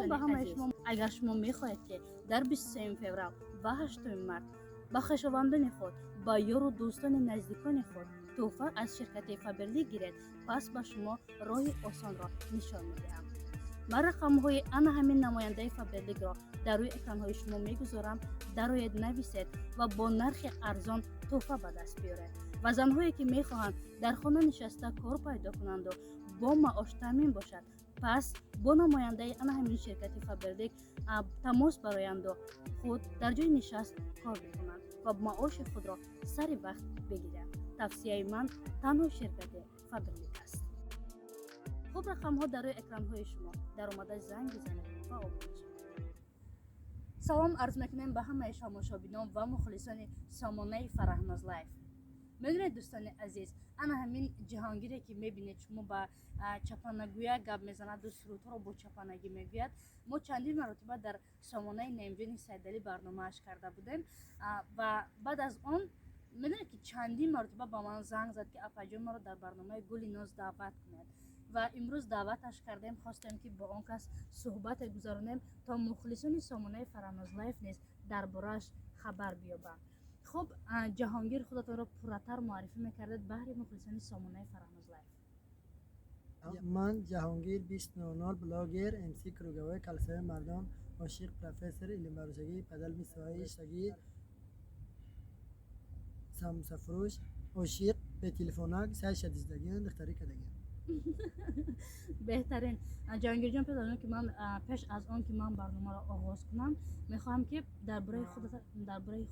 Салом ба ҳамаи шумо. Агар шумо мехоҳед, ки дар 23 феврал ва 8 март ба хешовандони худ, ба ёру дӯстони наздикони худ тӯҳфа аз ширкати Фаберлик гиред, пас ба шумо роҳи осонро нишон медиҳам. Ман рақамҳои ана ҳамин намояндаи Фаберликро дар рӯи экранҳои шумо мегузорам. Дароед, нависед ва бо нархи арзон тӯҳфа ба даст биёред. Ва занҳое, ки мехоҳанд дар хона нишаста кор пайдо кунанду бо маош таъмин бошад, пас бо намояндаи ана ҳамин ширкати Фаберлик тамос бароянду худ дар ҷои нишаст кор бикунанд ва маоши худро сари вақт бигиранд. Тавсияи ман танҳо ширкати Фаберлик аст. Хуб, рақамҳо дар рӯи экранҳои шумо. Даромада занг бизанед ва обуна шавед. Салом арз мекунем ба ҳамаи тамошобинон ва мухлисони сомонаи Фараҳноз Лайф. Медонед, дӯстони азиз, ана ҳамин Ҷаҳонгире, ки мебинед шумо, ба чапанагӯя гап мезанаду сурудҳоро бо чапанагӣ мегӯяд, мо чандин маротиба дар сомонаи Наимҷони Сайдалӣ барномааш карда будем. Ва баъд аз он, медонед, ки чандин маротиба ба ман занг зад, ки апаҷон, маро дар барномаи Гули Ноз даъват кунед. Ва имрӯз даъваташ кардем. Хостем, ки бо он кас суҳбате гузаронем, то мухлисони сомонаи Фараҳноз Лайф низ дар борааш хабар биёбанд. Хуб, Ҷаҳонгир, худатонро пурратар муаррифӣ мекардед баҳри мухлисони сомонаи Фараҳноз Лайф. Ман Ҷаҳонгир 2000, блогер, МС круговой, калсои мардон, ошиқ, профессор илмбарӯшагӣ, падалми соҳаи шагӣ, самсафурӯш, ошиқ, бетелефонак, сайша диздагиан, духтарӣ кардагиан. Беҳтарин, Ҷаҳонгирҷон. Пеш аз он ки ман барномаро оғоз кунам, мехоҳам, ки дар бораи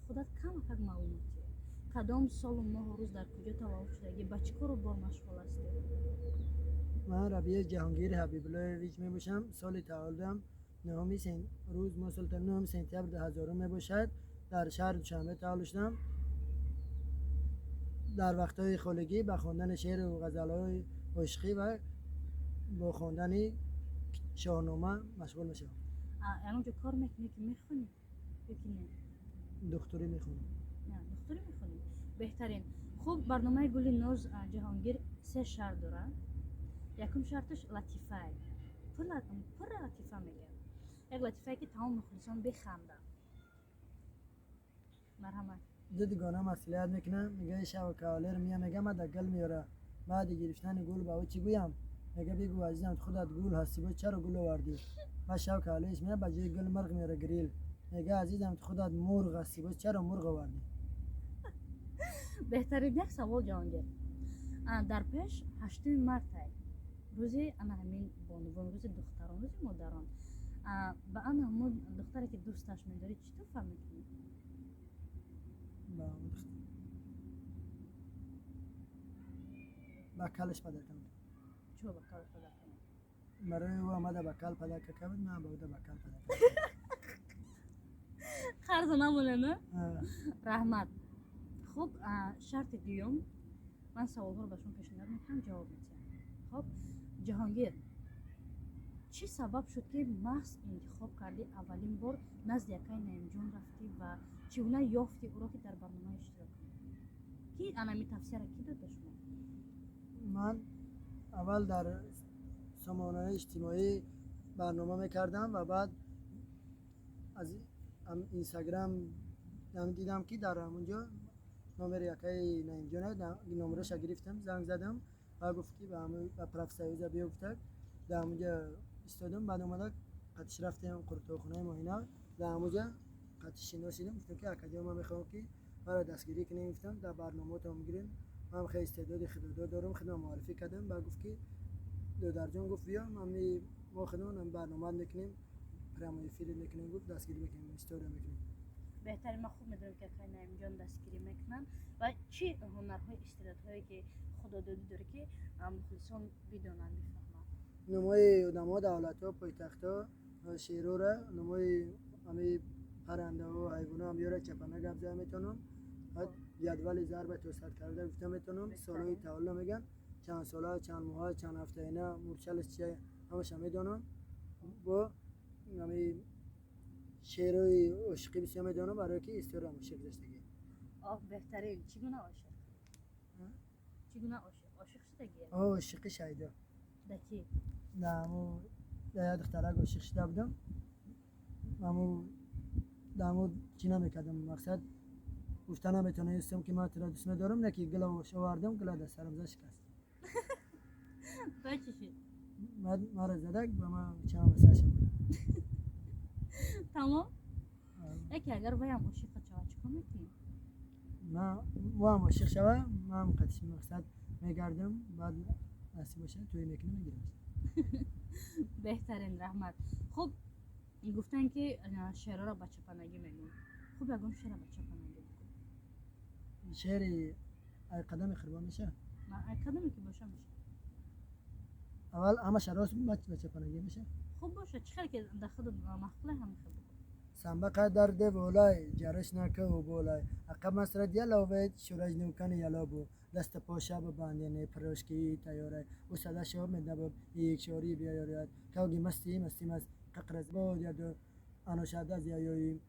худат камакак маълумот диҳед. Кадом солу моҳу рӯз, дар куҷо таваллуд шудагӣ, ба чӣ кору бор машғул ҳастед? Ман Рабиев Ҷаҳонгир Ҳабибуллоевич мебошам. Соли таваллудам нуҳуми рӯз, моҳ, соли 9 сентябр 2000 мебошад. Дар шаҳри Душанбе таваллуд шудам. Дар вақтҳои холигӣ ба хондани шеъру ғазалҳои ошиқӣ ва бо хондани Шоҳнома машғул мешавам. Ягон ҷо кор мекунӣ, ки мехонӣ, ё ки не? Духтурӣ мехонам. Духтурӣ мехонӣ, беҳтарин. Хуб, барномаи Гули Ноз, Ҷаҳонгир, се шарт дорад. Якум шарташ латифае, пурра латифа мегӯям, як латифае, ки тамом мухлисон биханданд. Марҳамат. Ду дугона маслиҳат мекунам. Мега, шава кавалер мия, мега, мада гул меёра. Баъди гирифтани гул ба ӯ чӣ гӯям? Мега, бигӯ: азизам, худат гул ҳастӣ, бо чаро гул овардӣ? Ба шав кавалериш мея, ба ҷои гул мурғ меёра, грил. Мега, азизам, худат мурғ ҳастӣ, боз чаро мурғ овардӣ? Беҳтарин. Як савол, Ҷаҳонгир. Дар пеш 8 мартай, рӯзи ана ҳамин бонувон, рӯзи духтарон, рӯзи модарон. Ба ана ҳамон духтаре, ки дӯсташ медорӣ, чӣ туҳфа мекунӣ? Ба ҳамон духтар ба калаш падарка мекунам. Чӯ ба калаш падарка мекунӣ? Барои ӯ омада ба кал падарка кард, ман ба ӯда ба кал падарка. Қарза намонена. Раҳмат. Хуб, шарти дуюм. Ман саволҳоро ба шумо пешниҳод мекунам, ҷавоб медиҳам. Хуб, Ҷаҳонгир, чӣ сабаб шуд, ки маҳз интихоб кардӣ, аввалин бор назди акай Наимҷон рафтӣ ва чӣ гуна ёфтӣ ӯро, ки дар барнома иштирок кунӣ? Ки анами тавсияро кӣ дод ба шумо? Ман аввал дар сомонаҳои иҷтимоӣ барнома мекардам ва баъд аз Инстаграм дидам, ки дар ҳамонҷо номери акаи Наимҷона, номераша гирифтам, занг задам ва гуфт, ки ба профсоюза биё. Гуфтак, дар ҳамонҷо истодам. Баъд омада қатиш рафтем қуртоқхонаи Моҳина. Дар ҳамонҷо қатиш шиносидам. Гуфтам, ки акаҷон, ман мехоҳам, ки маро дастгирӣ кунем, гуфтам, дар барномаотон бигирем, ман хеле истеъдоди худодод дорам. Худам муаррифӣ кардам. Баъд гуфт, ки додарҷон, гуфт, биё, мо худамон барнома мекунем, прямой эфир мекунем, гуфт, дастгирӣ мекунем, история мекунем. Беҳтарин. Ман хуб медонам, ки акай Наимҷон дастгирӣ мекунанд. Ва чӣ ҳунарҳои, истеъдодҳое, ки худододӣ дорӣ, ки мухлисон бидонанд, бифаҳманд? Номҳои одамо, давлатҳо, пойтахтҳо, шеърора, номҳои ҳами паррандаҳо, ҳайвонҳо ҳам чапана гап зада метавонам. Баъд ҷадвали зарба то сад карда гуфта метавонам. Солҳои таваллуд мегӯянд, чанд сола, чанд моҳа, чанд ҳафтаина, мурчалаш чия, ҳамаша медонам. Бо ҳами шеърҳои ошиқӣ бисёр медонам, барое ки историям ошиқ гаштагӣ. Оҳ, беҳтарин. Чӣ гуна ошиқ? Чӣ гуна ошиқ? Ошиқ шудагӣ? О, ошиқи шайдо. Да кӣ? Да ҳамо як духтарак ошиқ шуда будам. Аму даму чӣ намекардам, мақсад гуфта наметавонистам, ки ман туро дӯст медорам, не ки гула овардам, гула дар сарам зад, шикаст. Баъд чӣ шуд? Баъд маро задак ба ман чам саршам. Тамом. Яке агар ваям ошиқат шавад, чӣ кор мекунӣ? Ваам ошиқ шава, ман қатиш мақсад мегардам, баъд насиб бошад, тӯй мекунам, мегирам. Беҳтарин, раҳмат. Хуб, гуфтанд, ки шеърҳоро ба чапанагӣ мегӯм. Хуб, ягон шеъра ба чапанагӣ бигӯ. Шеъри ай қадами қурбон меша? Ай қадаме ки боша, меша. Аввал ҳамаша рост, баъд ба чапанагӣ меша. Хуб, боша, чӣ хел ки дар худат маъқуле, ҳама хел бигӯ. Самбақа дар деволай ҷараш накаву болай ақаб масрад яловед шураҷ нукани ялобу даста поша бабандене пирожки тайёрай усада шоб медабоб икшори биёряд кавги масти мастимас қақраз бод яду аношад аз яёи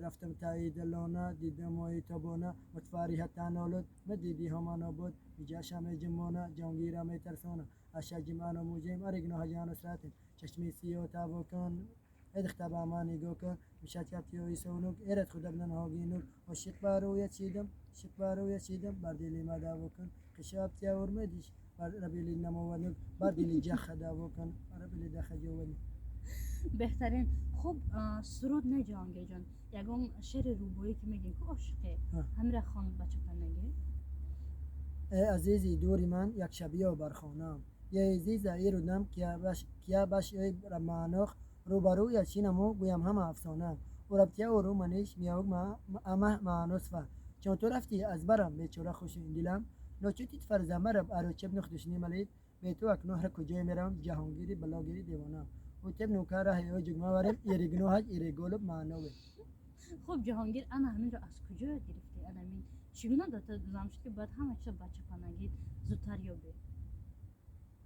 рафтам таи дилона дидамои тобона мутфариҳатанолуд медиди ҳомано буд иҷашаме ҷимона ҷонгира метарсона ашаҷимано муҷем аригноҳаҷанусратин чашми сиё тавокан эдихта ба ман нигоҳ кун мишатятёи сонук эрат худабнан ҳогинук ошиқ бароя чидам ишқ бароя чидам бар дили ма даво кун қишабтияур медиш бар рабили намованук бар дили ҷаха даво кун рабили даха ҷовани. Беҳтарин. Хуб, суруд не, Ҷаҳонгирҷон, ягон шеъри рубоӣ, ки мегӯем ку ошиқе, ҳамира хон ба чапанагӣ. Э азизи дури ман, якшабиё бар хонаам е зиза ирудам кия баш эй раманох рӯбарӯя чинаму гӯям ҳама афсонаам урабтияуру маниш мияуг амаҳ мааносфа чон ту рафтӣ аз барам бечора хушин дилам ночутит фарзамараб арочеб нухдушни малид бе ту акнӯҳра куҷое меравам ҷаҳонгири балогири девонаам утеб нукараҳ ё ҷугмаварем иригноҳаҷ ириголуб маънове. Хуб, Ҷаҳонгир, ана ҳаминро аз куҷо ёд гирифтӣ? Ана ҳамин чӣ гуна да ту зам шуд, ки бояд ҳама чизро ба чапанагӣ зудтар ёбӣ?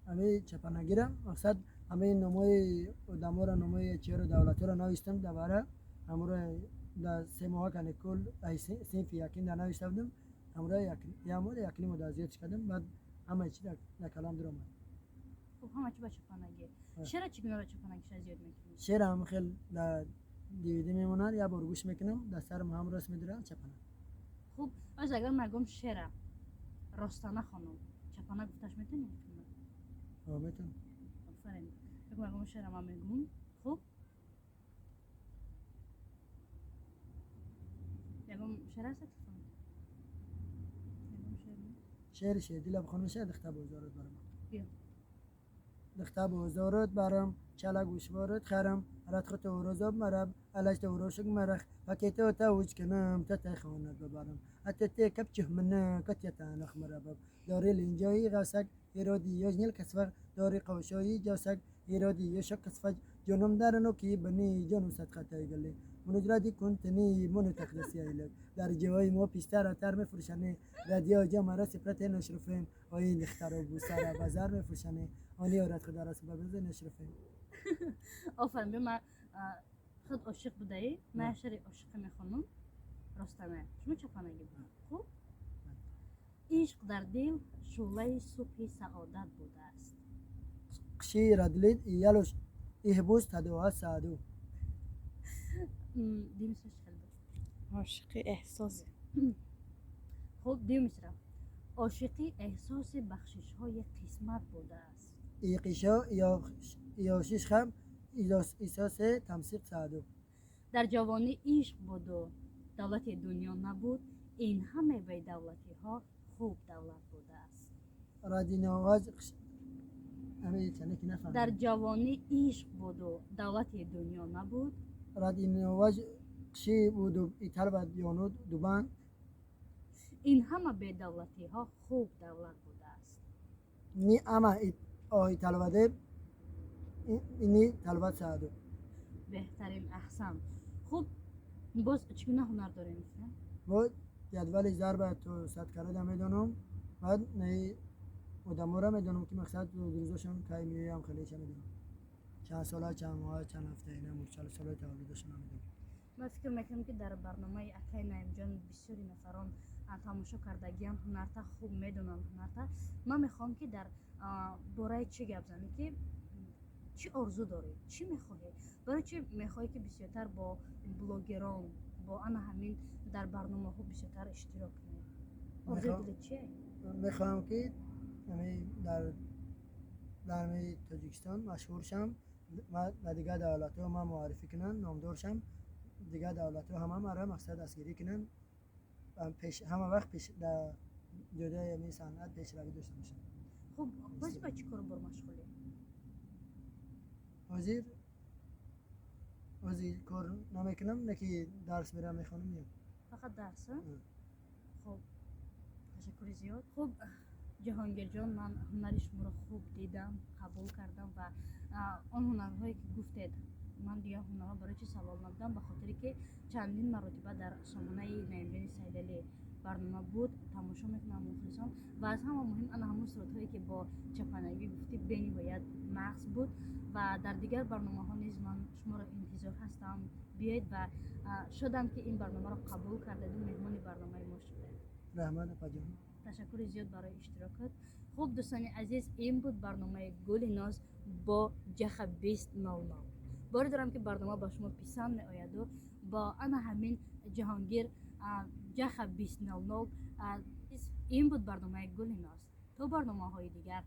Ҳамаи чапанагира мақсад ҳамаи номои одаморо, номои чиёро, давлатҳоро навиштам давара ҳамуро дар 3 моҳа каникул синфи якин дар навишта будам, ҳамуро як моҳ, якним моҳ дар зиёдш кардам, баъд ҳамаи чи дар калам дуромад. Хуб, ҳама чи ба чапанагӣ. Шеъра чӣ гуна ба чапанагиша зиёд мекунӣ? Шеъра ҳам хел дар DVD мемонад, як бор гӯш мекунам, дар сарам ҳам рост медурам, чапана. Хуб, оз агар ман гӯм шеъра ростана хонам, чапана гуфташ метавонӣ? Метавонам. Офарин. Ягон шеъра ман мегӯм. Хуб, ягон шеър аст телефон, ягон шеър? Шеъри шердила бихонам? Шеър дихта бозорот барам. Биё. Дихта бозорот барам чала гӯшворот харам радху урозоб мараб алашта урошук марах пакето та уч кунам та тай хонат бабарам атете капчух мина катятанах марабаб дори линҷои ғасак ироди ёжнил касфар дори қавшои ҷосак ироди ёшо касфаҷ ҷонум дарну ки бини ҷону садқатай гали мунуҷради кунтини муну тақдисияйлак дар ҷивои мо пиштара тар мефурӯшане радио ҷамара сипрате нашруфем ои нихтаро бусара базар мефурӯшане они орад худара субабезе нашруфем. Офарин. Биё, ман худ ошиқ будаӣ, ман як шеъри ошиқӣ мехонам ростана, шумо чапанагӣ буд. Хуб, ишқ дар дил шӯълаи субҳи саодат будааст. Қиши радлид иялуш иҳбуз тадоа сааду. Дуюм мисра чӣ хел буд? Ошиқӣ эҳсос. Хуб, дуюм мисра: ошиқӣ эҳсоси бахшишҳои қисмат будааст. Иқишо иёшишхам исосе тамсиқ сааду. Дар ҷавонӣ ишқ буду давлати дунё набуд, ин ҳама бедавлатиҳо хуб давлат будааст. Радиноваҷ чане ки нафаҳмидам. Дар ҷавонӣ ишқ буду давлати дунё набуд. Радиноваҷ қиши буду италбад ёнуд дубанд. Ин ҳама бедавлатиҳо хуб давлат будааст. Ни ама оҳи талбаде ини талбад сааду. Беҳтарин, аҳсан. Хуб, боз чӣ гуна ҳунар дорем? Бо ҷадвали зарба то садкарада медонам, баъд наи одаморо медонам, ки мақсад рӯзошон кай меоям, хелеша медонам, чанд сола, чанд моҳа, чанд ҳафта, ина солои таваллудашона медонам. Ман фикр мекунам, ки дар барномаи акай Наимҷон бисёри нафарон тамошо кардагиан, ҳунарта хуб медонанд ҳунарта. Ман мехоҳам, ки дар бораи чӣ гап занем, ки Чӣ орзу дорӣ, чӣ мехоҳӣ? Барои чӣ мехоҳӣ, ки бисёртар бо блогерон, бо ана ҳамин дар барномаҳо бисёртар иштирок кунӣ? Орзуи дилат чие? Мехоҳам, ки дар ҳами Тоҷикистон машҳур шам ва ба дигар давлатҳо ман муаррифӣ кунанд, номдор шам, дигар давлатҳо ҳама маро мақсад дастгирӣ кунанд ва ҳама вақт пеш дар ҷодаи ҳами санъат пешравӣ дошта бошам. Хуб, боз ба чӣ кору бор машғулӣ? Ҳозир кор намекунам, не ки дарс мерам, мехонам, меям. Фақат дарс, а? Хуб, ташаккури зиёд. Хуб, Ҷаҳонгирҷон, ман ҳунари шуморо хуб дидам, қабул кардам ва он ҳунарҳое, ки гуфтед, ман дигар ҳунарҳо барои чӣ савол надодам? Ба хотире ки чандин маротиба дар сомонаи Наимҷони Сайдалӣ барнома буд, тамошо мекунам мухлисон. Ва аз ҳама муҳим, ана ҳамун сурудҳое, ки бо чапанагӣ гуфтӣ, бениҳоят нағз буд. Ва дар дигар барномаҳо низ ман шуморо интизор ҳастам, биёед. Ва шодам, ки ин барномаро қабул кардеду меҳмони барномаи мо шудед. Раҳмат, апаҷон. Ташаккури зиёд барои иштирокат. Хуб, дӯстони азиз, ин буд барномаи Гули ноз бо Ҷаха 2000. Боре дорам, ки барнома ба шумо писанд меояду бо ана ҳамин Ҷаҳонгир Ҷаха 2000. Ин буд барномаи Гули ноз. То барномаҳои дигар.